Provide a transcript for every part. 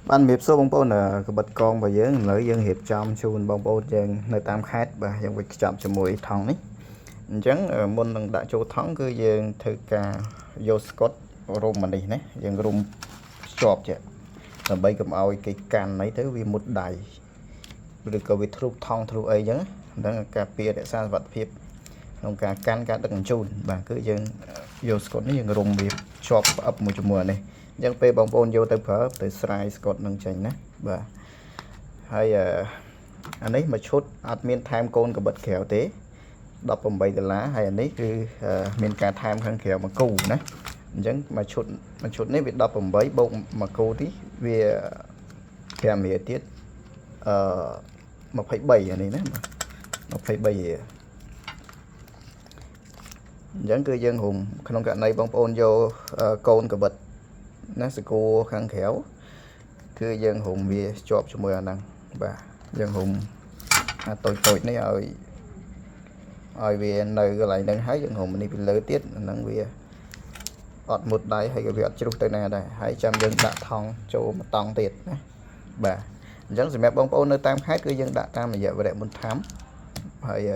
បាទជំរាបសួរបងប្អូនកាំបិតកងរបស់យើងឥឡូវយើងរៀបចំជូនបងប្អូនយើងនៅតាមខេត្តបាទយើងវេចខ្ចប់ជាមួយថង់នេះអញ្ចឹងមុននឹងដាក់ចូលថង់គឺយើងធ្វើការយកស្កុតរុំមកនេះណាយើងរុំភ្ជាប់ចេះដើម្បីកុំឲ្យគេកាន់អីទៅវាមុតដៃឬក៏វាធ្លុះថង់ធ្លុះអីចឹងហ្នឹងការពាររក្សាសុវត្ថិភាពក្នុងការកាន់ការដឹកជញ្ជូនបាទគឺយើងយកស្កុតនេះយើងរុំវាជាប់ផ្អឹបមួយជាមួយនេះអញ្ចឹងពេលបងប្អូនយកទៅប្រើទៅស្រាយស្កុតនឹងចេញណាបាទហើយអានេះមួយឈុតអត់មានថែមកូនកាំបិតក្រៅទេ18ដុល្លារហើយអានេះគឺមានការថែមខាងក្រៅមួយគូណាអញ្ចឹងមួយឈុតមួយឈុតនេះវា18បូកមួយគូនេះវា5រៀលទៀតអឺ23អានេះណា23រៀលអញ្ចឹងគឺយើងរុំក្នុងករណីបងប្អូនយកកូនកាំបិតណាសកួរខាងក្រៅគឺយើងរុំវាជាប់ជាមួយអាហ្នឹងបាទយើងរុំអាតូចតូចនេះឲ្យឲ្យវានៅកន្លែងហ្នឹងហើយយើងរុំនេះពីលើទៀតហ្នឹងវាអត់មុតដៃហើយក៏វាអត់ជ្រុះទៅណាដែរហើយចាំយើងដាក់ថង់ចូលមួយតង់ទៀតណាបាទអញ្ចឹងសម្រាប់បងប្អូននៅតាមខេត្តគឺយើងដាក់តាមរយៈវរៈមុនធម្មហើយ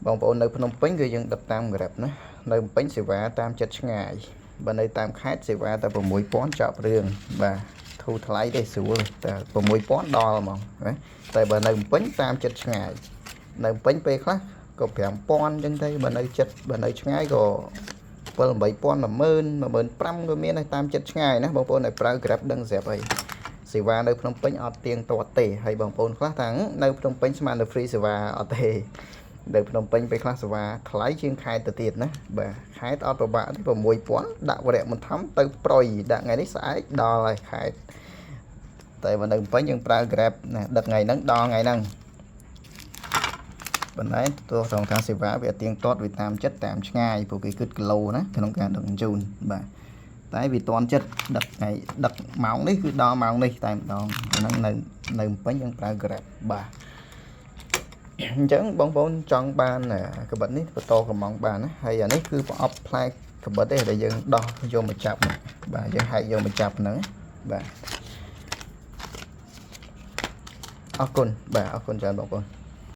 បងប្អូននៅភ្នំពេញគឺយើងដឹកតាម Grab ណានៅភ្នំពេញសេវាតាមចិត្តឆ្ងាយបើនៅតាមខេត្តសេវាតែ6000ចប់រឿងបាទធូរថ្លៃទេស្រួលតែ6000ដល់ហ្មងណាតែបើនៅភ្នំពេញតាមចិត្តឆ្ងាយនៅភ្នំពេញពេលខ្លះក៏5000អញ្ចឹងទៅបើនៅចិត្តបើនៅឆ្ងាយក៏7 8000 10000 15000ក៏មានដែរតាមចិត្តឆ្ងាយណាបងប្អូនដែលប្រើ Grab ដឹងស្រាប់ហើយសេវានៅភ្នំពេញអត់ទៀងទាត់ទេហើយបងប្អូនខ្លះថានៅភ្នំពេញស្មាននៅ free សេវាអត់ទេនៅភ្នំពេញពេលខ្លះសេវាថ្លៃជាងខេត្តទៅទៀតណាបាទខេត្តអត់ពិបាកទេ6000ដាក់វរៈមន្ធំទៅប្រយដាក់ថ្ងៃនេះស្អែកដល់ហើយខេត្តតែបើនៅភ្នំពេញយើងប្រើ Grab ណាដឹកថ្ងៃហ្នឹងដល់ថ្ងៃហ្នឹងប៉ុន្តែទោះត្រង់ថាសេវាវាទៀងទាត់វាតាមចិត្តតាមឆ្ងាយព្រោះគេគិតគីឡូណាក្នុងការដឹកជញ្ជូនបាទតែវាតន់ចិត្តដឹកថ្ងៃដឹកម៉ោងនេះគឺដល់ម៉ោងនេះតែម្ដងហ្នឹងនៅនៅភ្នំពេញយើងប្រើ Grab បាទអញ្ចឹងបងប្អូនចង់បានកាំបិតនេះបន្តកំងបានណាហើយអានេះគឺប្រអប់ផ្លែកាំបិតទេដែលយើងដោះយកមកចាប់បាទយើងហែកយកមកចាប់ហ្នឹងបាទអរគុណបាទអរគុណច្រើនបងប្អូន។